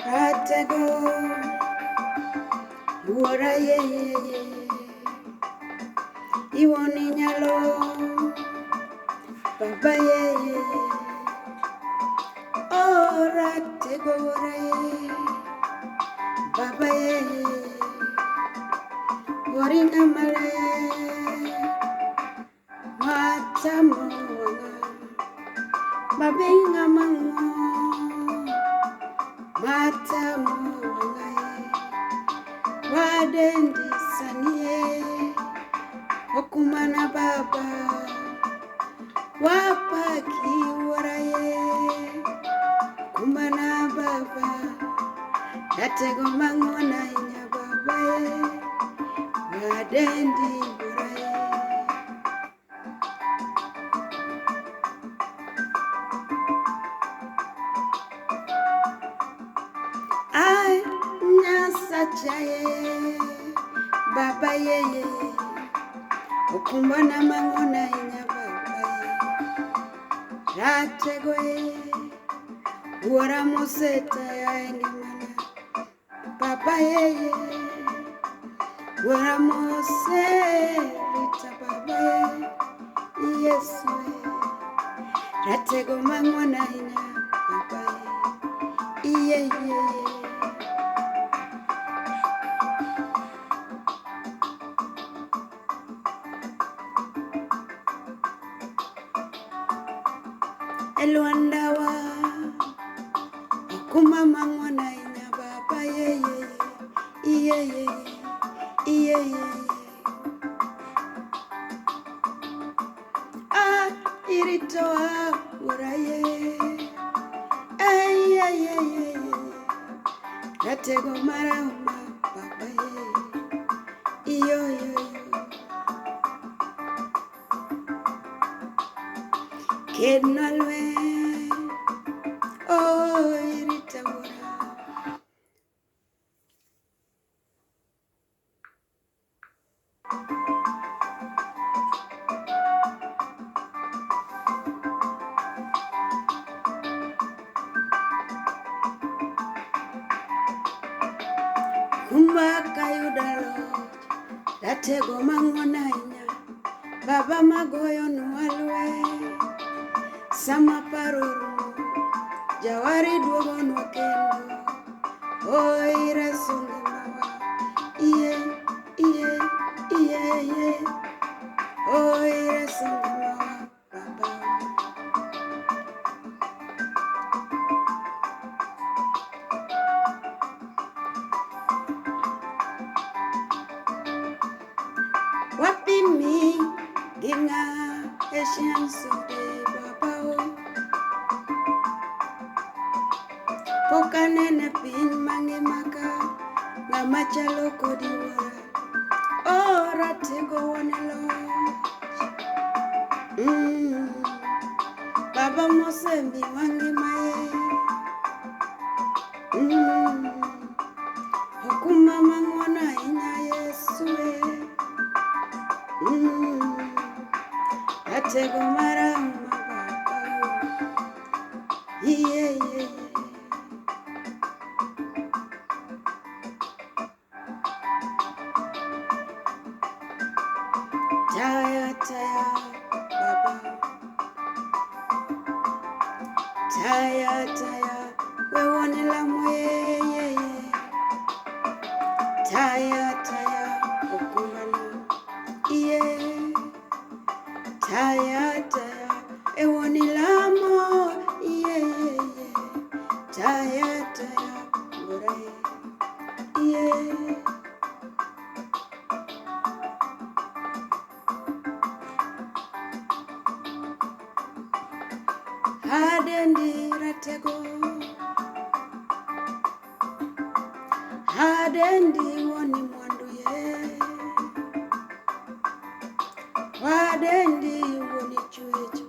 Ratego wuora ye ye ye iwoni nyalo baba ye ye ye oh ratego wuora ye baba ye ye ye wuori ng'amale matamo wang'a babe ng'ama ng'uo matamo wang'a ye wadendi sanie okumana baba wapaki wuora ye kumana baba ratego mang'uon ahinya baba ye wadendi wuora ye. Ai Nyasacha ye baba ye ye okumbana mang'uon ahinya baba ye ratego ye wuora mosetaya e ngimana baba ye ye wuora moserita baba ye Yesu ye ratego mang'uon ahinya baba ye iye ye ye. E lwandawa okumba mang'uon ahinya baba ye ye ye iye ye ye iye ye ye. Ah, iritoa wuora ye ay ay ay ay ay ratego marahuma baba ye iyo yo yo kednwa lweny oh irita wuora. Kumba kayudo loch ratego mang'uon ahinya baba magoyonwa lweny sama paro orumo jawari duogonwa kendo oh ireso ngimawa iye iye iye iye oh ireso ngimawa baba. Wapimi gi ng'a Asian Sunday baba o pok anene piny mangima ka ng'ama chalo kodi wuora oh ratego wuon e loch baba mosemiwa ngima ye okumba mang'uon ahinya Yesu e ratego marahuma baba o iye iye iye. Taya taya baba taya taya wewone lamo ye ye ye taya taya okumbana iye taya taya ewoni lamo iye ye ye taya taya wuora ye iye. Adendi ratego adendi wuoni mwandu ye wadendi wuoni chwech